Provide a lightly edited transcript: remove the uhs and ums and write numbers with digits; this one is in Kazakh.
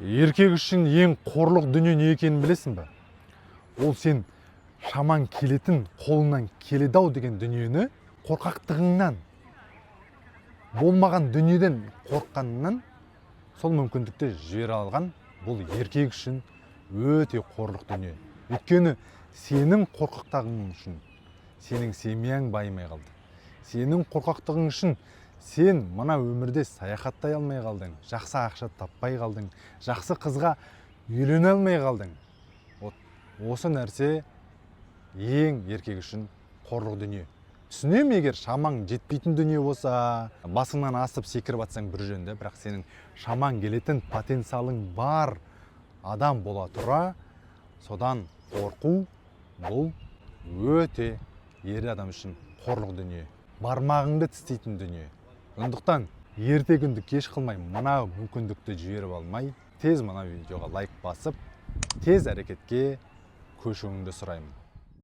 Еркек үшін ең қорлық дүние не екенін білесің бе? Ол сен шамаң келетін, қолыңнан келеді ау деген дүниені қорқақтығыңнан, болмаған дүниеден қорыққаныңнан сол мүмкіндікті жібере алған. Бұл еркек үшін өте қорлық дүние, өйткені сенің қорқақтығың үшін сенің семьяң байымай қалды, сенің қорқақтығың үшін сен мына өмірде саяхаттай алмай қалдың, жақсы ақша таппай қалдың, жақсы қызға үйлене алмай қалдың. Вот осы нәрсе ең еркек үшін қорлық дүние. Түсінемін, егер шамаң жетпейтін дүние болса, басыңнан асып секіріп атсаң бір жөн де, бірақ сенің шамаң келетін, потенциалың бар адам бола тұра содан қорқу, бұл өте ер адам үшін қорлық дүние, бармағыңды тістейтін дүние. Сондықтан ерте күнді кеш қылмай, мына мүмкіндікті жіберіп алмай, тез мына видеоға лайк басып, тез әрекетке көшуіңді сұраймын.